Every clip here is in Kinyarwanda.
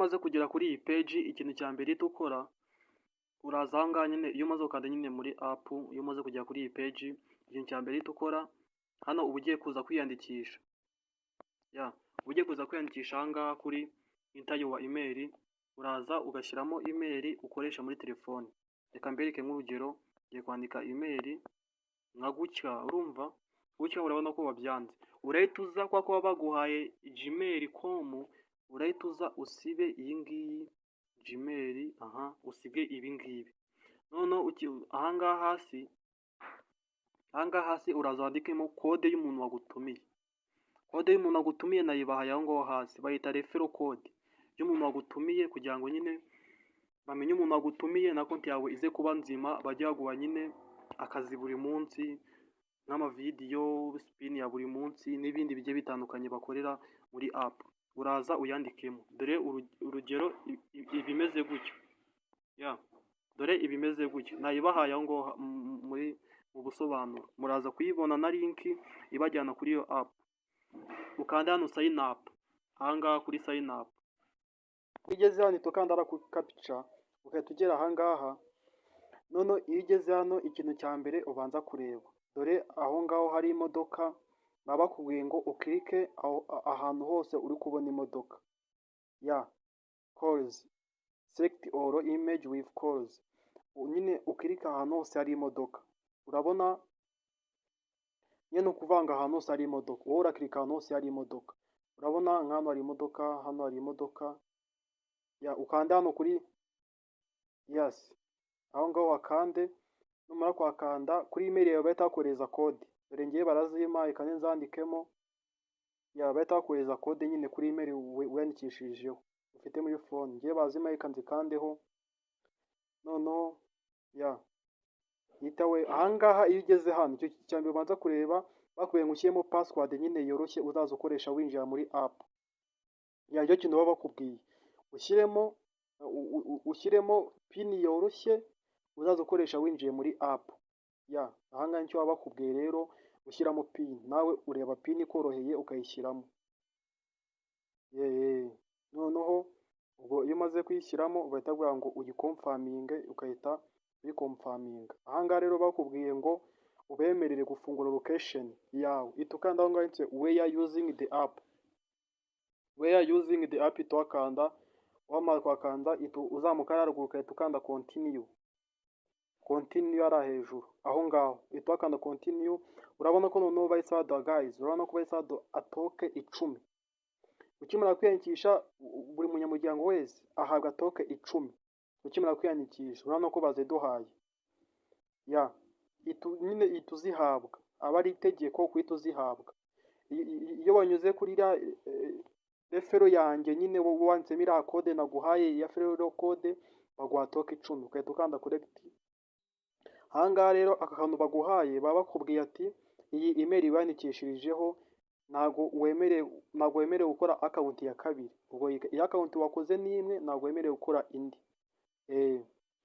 Umaze kugera kuri iyi page, ikintu cya mbere uhita ukora, uraza aha ngaha nyine. Iyo umaze gukanda nyine muri app, iyo umaze kugera kuri iyi page, ikintu cya mbere uhita ukora hano, uba ugiye kuza kwiyandikisha. Ya, uba ugiye kuza kwiyandikisha aha ngaha kuri enter your email. Uraza ugashyiramo email ukoresha muri telefone. Reka mbereke nk'urugero, ngiye kwandika email nka gutya. Urumva gutya, urabona ko wabyanze. Urahita uza, kwa kuba baguhaye gmail com, urahita uza usibe iyi ngiyi Gmail, aha usige ibi ngibi. Noneho aha ngaha hasi uraza wandikemo code y'umuntu wagutumiye. Code y'umuntu wagutumiye nayibahaye aho ngaho hasi, bayita referral code y'umuntu wagutumiye, kugira ngo nyine bamenye umuntu wagutumiye na konti yawe ize kuba nzima, bajye baguha nyine akazi buri munsi, nk'amavideyo, spin ya buri munsi n'ibindi bigiye bitandukanye bakorera muri app. Uraza uyandikemo. Dore urugero, ibimeze gutyo. Ya, dore ibimeze gutyo, nayibahaye aho ngaho muri mu busobanuro, muraza kuyibona na link ibajyana kuri iyo app. Ukanda hano sign up, aha ngaha kuri sign up. Iyo ugeze hano uhita ukanda hariya kuri captcha, ugahita ugera aha ngaha. Noneho iyo ugeze hano, ikintu cya mbere ubanza kureba, dore aho ngaho hari imodoka. Baba bakubwiye ngo ukirike aho ahantu hose uri kubona imodoka ya cars, select all image with cars. Nyine ukirika ahantu hose hari imodoka. Urabona nyine, ni ukuvanga ahantu hose hari imodoka, wowe urakirika ahantu hose hari imodoka. Urabona nka hano hari imodoka, hano hari imodoka. Ya, ukanda hano kuri yes, aho ngaho wakande. Numara kuhakanda, kuri email yawe bahita bakohereza code. Dore ngewe barazimpaye, kandi nzandikemo. Ya, bahita bakohereza code nyine kuri email wiyandikishirijeho ufite muri phone. Ngewe bazimpaye, reka nzikandeho. Noneho ya hita we ahangaha. Iyo ugeze hano, icyo cya mbere ubanza kureba, bakubwiye ngo ushyiremo password nyine yoroshye uzaza ukoresha winjira muri app. Ya, nicyo kintu baba bakubwiye, ushyiremo PIN yoroshye uzaza ukoresha winjiye muri app. Ya, ahangaha nicyo baba bakubwiye rero, ushyiramo PIN. Nawe ureba PIN ikoroheye ukayishyiramo. Yeee, noneho ubwo iyo umaze kuyishyiramo, bahita bavuga ngo uyiconfirminge, ugahita uyiconfirminga. Ahangaha rero bakubwiye ngo ubemerere gufungura location yawe. Uhita ukanda aho ngaho handitse "Where using the app". Where using the app, uhita uhakanda. Wamara kuhakanda, uhita uzamuka haruguru, ugahita ukanda continue. Continue hariya hejuru aho ngaho, uhita uhakanda continue. Urabona ko noneho bahise baduha, guys, urabona ko bahise baduha ATOK 10. Ukimara kwiyandikisha, buri munyamuryango wese ahabwa TOK 10 ukimara kwiyandikisha. Urabona ko baziduhaye. Ya, nyine ihita uzihabwa, aba ari itegeko guhita uzihabwa. Iyo wanyuze kuri iriya referral yanjye nyine, wanditsemo iriya code naguhaye ya referral code, baguha TOK 10, ugahita ukanda collect. Ahangaha rero, aka kantu baguhaye, baba bakubwiye ati iyi email wiyandikishirijeho ntabwo wemerewe gukora account ya kabiri. Ubwo iyi account wakoze ni imwe, ntabwo wemerewe gukora indi.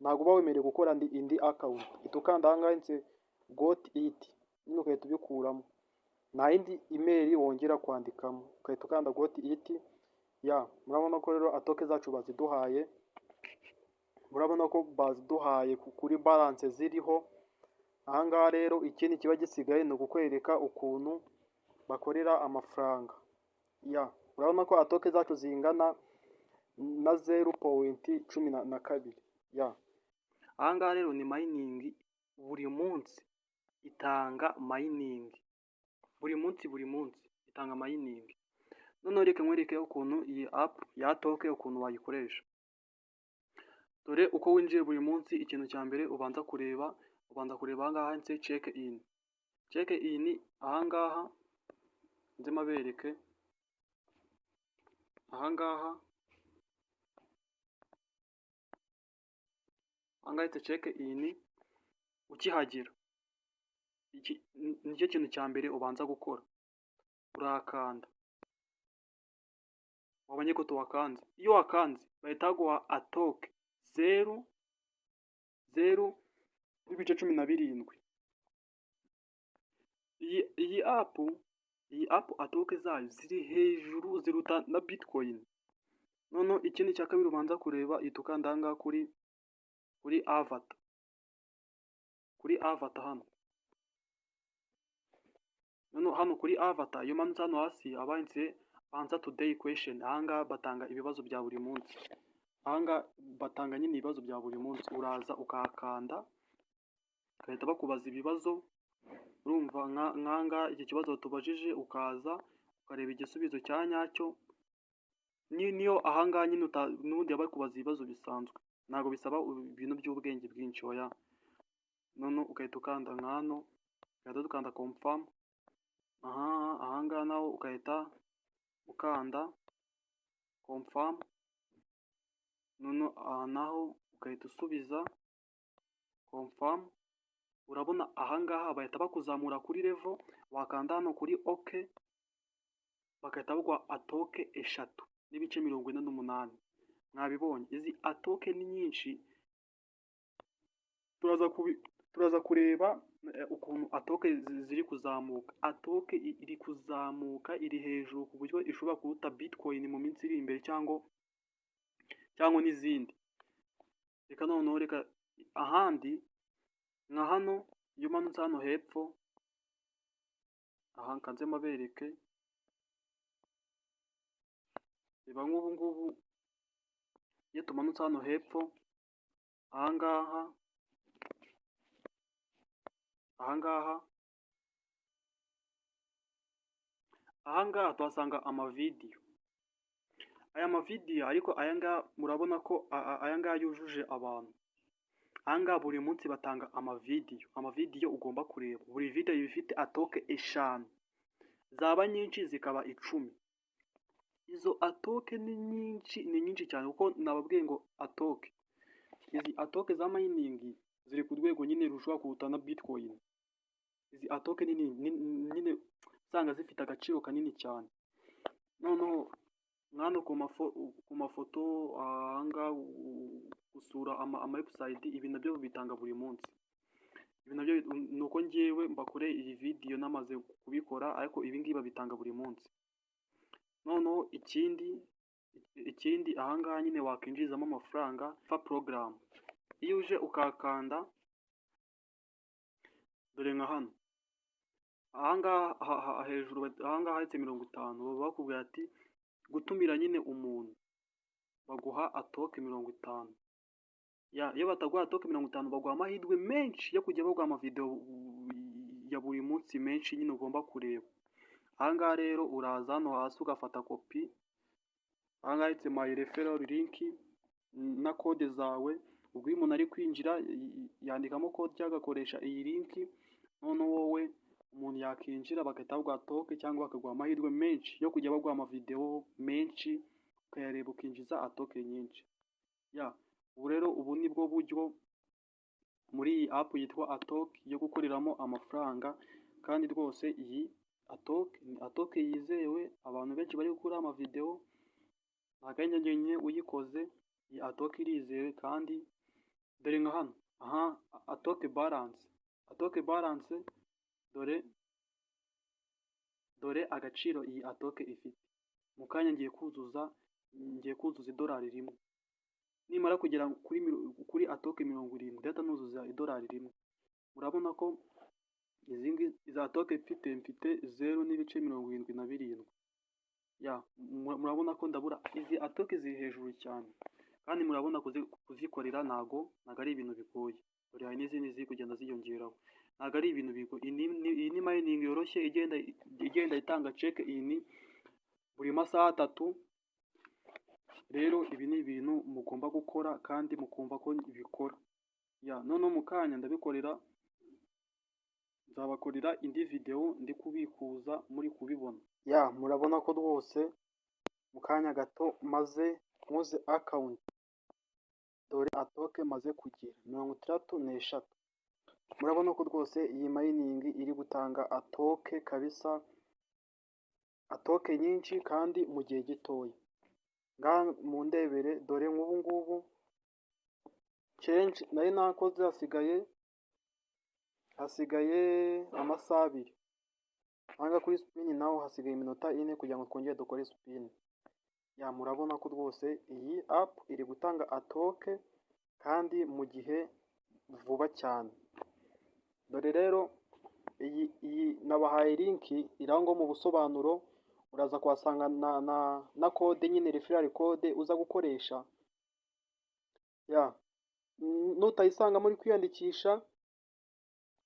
Ntabwo uba wemerewe gukora indi account. Uhita ukanda ahangaha handitse "Got it" nyine, ugahita ubikuramo, nta yindi email wongera kwandikamo, ugahita ukanda "Got it". Ya, murabona ko rero ATOK zacu baziduhaye. Murabona ko baziduhaye kuri balance ziriho ahangaha. Rero ikindi kiba gisigaye ni ukukwereka ukuntu bakorera amafaranga. Ya, urabona ko ATOK zacu zingana na 0.12. Ya, ahangaha rero ni mining buri munsi, itanga mining buri munsi, buri munsi itanga mining. Noneho reka nkwereke ukuntu iyi app ya ATOK, ukuntu wayikoresha. Dore uko winjiye buri munsi, ikintu cya mbere ubanza kureba, ubanza kureba ahangaha handitse "Check in". Check in ahangaha, nze mabereke ahangaha. Ahangaha handitse "Check in". Ukihagera, iki nicyo kintu cya mbere ubanza gukora, urakanda. Wabonye ko tuwakanze? Iyo wakanze, bahita baguha ATOK 0, 0.17. Iyi app ATOK zayo ziri hejuru, ziruta na Bitcoin. Noneho ikindi cya kabiri ubanza kureba, uhita ukanda aha ngaha kuri avatar, kuri avatar hano. Noneho hano kuri avatar, iyo umanutse hano hasi haba handitse "Answer today question". Aha ngaha batanga ibibazo bya buri munsi. Aha ngaha batanga nyine ibibazo bya buri munsi. Uraza ukahakanda, bagahita bakubaza ibibazo. Urumva nk'aha ngaha iki kibazo batubajije, ukaza ukareba igisubizo cya nyacyo. Niyo aha ngaha nyine n'ubundi baba bari kubaza ibibazo bisanzwe, ntabwo bisaba ibintu by'ubwenge bwinshi, oya. Noneho ugahita ukanda nka hano, ugahita dukanda confirm. Aha aha ngaha naho ugahita ukanda confirm. Noneho aha naho ugahita usubiza confirm. Urabona aha ngaha bahita bakuzamura kuri level. Wakanda hano kuri OK, bagahita baguha ATOK 3.48. Mwabibonye, izi ATOK ni nyinshi. Turaza kureba ukuntu ATOK ziri kuzamuka. ATOK iri kuzamuka, iri hejuru ku buryo ishobora kuruta Bitcoin mu minsi iri imbere cyangwa n'izindi. Reka noneho, reka ahandi nka hano, iyo umanutse hano hepfo aha, nkanze mabereke. Reba nk'ubu ngubu, iyo tumanutse hano hepfo ahangaha, ahangaha, ahangaha tuhasanga amavideyo. Aya mavideyo ariko aya ngaya murabona ko aya ngaya yujuje abantu. Ahangaha buri munsi batanga amavideyo, amavideyo ugomba kureba. Buri videwo iba ifite ATOK 5, zaba nyinshi zikaba 10. Izo ATOK ni nyinshi, ni nyinshi cyane, kuko nababwiye ngo ATOK, izi ATOK za mining ziri ku rwego nyine rushobora kuruta na Bitcoin. Izi ATOK nini nyine usanga zifite agaciro kanini cyane. Noneho hano ku mafoto ahangaha, gusura ama website, ibi nabyo bitanga buri munsi. Ibi nabyo ni uko ngewe mbakoreye iyi video namaze kubikora, ariko ibi ngibi babitanga buri munsi. Noneho ikindi ahangaha nyine wakinjizamo amafaranga fa porogaramu, iyo uje ukahakanda, dore nka hano ahangaha hejuru, ahangaha handitse 50, baba bakubwira ati gutumira nyine umuntu baguha ATOK 50. Iyo bataguha ATOK 50, baguha amahirwe menshi yo kujya baguha amavidewo ya buri munsi menshi nyine ugomba kureba. Ahangaha rero uraza hano hasi ugafata copy, ahangaha handitse "My referral link" na code zawe. Ubwo iyo umuntu ari kwinjira yandikamo code cyangwa agakoresha iyi link, noneho wowe umuntu yakinjira bagahita baguha ATOK cyangwa bakaguha amahirwe menshi yo kujya baguha amavidewo menshi, ukayareba ukinjiza ATOK nyinshi. Ya, ubu rero ubu ni bwo buryo muri iyi app yitwa ATOK yo gukoreramo amafaranga. Kandi rwose iyi ATOK ni ATOK yizewe, abantu benshi bari gukura amavidewo, ntabwo ari njye njyenyine uyikoze. Iyi ATOK irizewe. Kandi dore nka hano aha, ATOK balance, ATOK balance, dore agaciro iyi ATOK ifite. Mu kanya ngiye kuzuza idolari 1. Nimara kugera kuri ATOK 70, ndahita nuzuza idolari 1. Murabona ko izi izi ATOK mfite 0.77. Ya, murabona ko ndabura, izi ATOK ziri hejuru cyane, kandi murabona kuzikorera ntago ari ibintu bigoye. Dore hari n'izindi ziri kugenda ziyongeraho, ntago ari ibintu bigoye. Iyi ni mining yoroshye igenda itanga check in buri masaha 3. Rero ibi ni ibintu mugomba gukora kandi mukumva ko bikora. Ya, noneho mu kanya ndabikorera, nzabakorera indi video ndi kubikuza muri kubibona. Ya, murabona ko rwose mu kanya gato maze nkoze account, dore ATOK maze kugira 63. Murabona ko rwose iyi mining iri gutanga ATOK kabisa, ATOK nyinshi kandi mu gihe gitoya. Ngaha mundebere, dore nk'ubu ngubu change nari nakoze, hasigaye amasaha 2. Ahangaha kuri spin naho hasigaye iminota 4 kugira ngo twongere dukore spin. Ya, murabona ko rwose iyi app iri gutanga ATOK kandi mu gihe vuba cyane. Dore rero iyi nabahaye link irangwa mu busobanuro, uraza kuhasanga na code nyine, referral code uza gukoresha. Ya, nutayisanga muri kwiyandikisha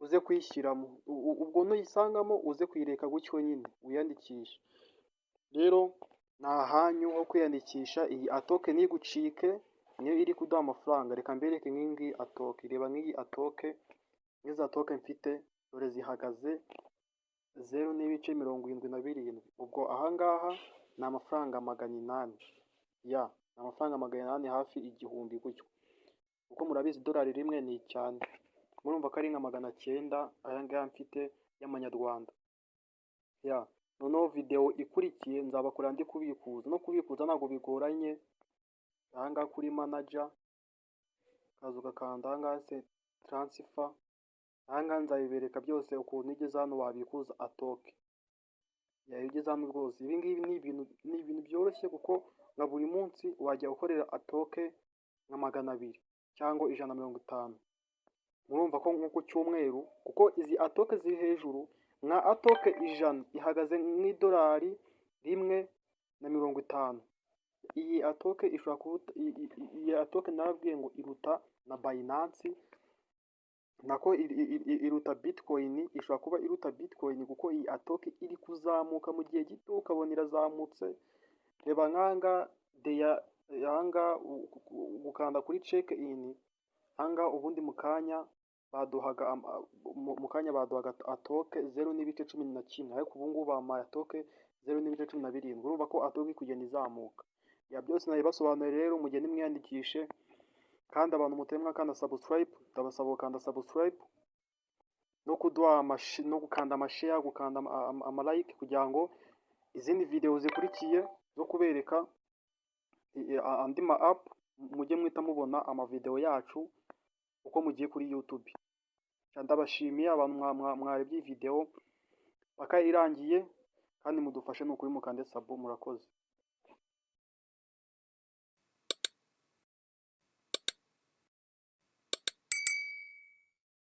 uze kuyishyiramo, ubwo nuyisangamo uze kuyireka gutyo nyine wiyandikishe. Rero ni ahanyu ho kwiyandikisha. Iyi ATOK ntigucike, niyo iri kuduha amafaranga. Reka mbereke nk'iyi ngiyi ATOK. Reba nk'iyi ATOK, nk'izi ATOK mfite dore zihagaze 0.77. Ubwo ahangaha ni amafaranga 800. Ya, ni amafaranga 800, hafi 1000 gutyo, kuko murabizi idolari rimwe ni icyane. Murumva ko ari nka 900 aya ngaya mfite y'amanyarwanda. Ya, noneho video ikurikiye nzabakorera ndi kubikuza. No kubikuza ntabwo bigoranye. Ahangaha kuri manager ukaza ugakanda ahangaha se transfer. Ahangaha nzabibereka byose ukuntu ugeze hano wabikuza ATOK. Ya, iyo ugeze hano rwose ibi ngibi ni ibintu byoroshye, kuko nka buri munsi wajya ukorera ATOK nka 200 cyangwa 150. Murumva ko nko ku cyumweru, kuko izi ATOK ziri hejuru, nka ATOK 100 ihagaze nk'idolari 1.50. Iyi ATOK ishobora kuba, iyi ATOK narabwiye ngo iruta na Binance, nako iruta Bitcoin, ishobora kuba iruta Bitcoin, kuko iyi ATOK iri kuzamuka mu gihe gito ukabona irazamutse. Reba nk'ahangaha deya, ahangaha gukanda kuri check in, ahangaha ubundi mu kanya baduhaga ATOK 0.11, ariko ubu ngubu bampaye ATOK 0.17. Urumva ko ATOK iri kugenda izamuka. Ya, byose nabibasobanuriye. Rero mugende mwiyandikishe, kandi abantu mutari mwakanda subscribe, ndabasaba gukanda subscribe no kuduha, no gukanda ama share, gukanda ama like, kugira ngo izindi video zikurikiye zo kubereka andi ma app mujye muhita mubona ama video yacu uko mugiye kuri YouTube. Ndabashimiye abantu mwarebye iyi video paka irangiye, kandi mudufashe ni ukuri mukande sub. Murakoze.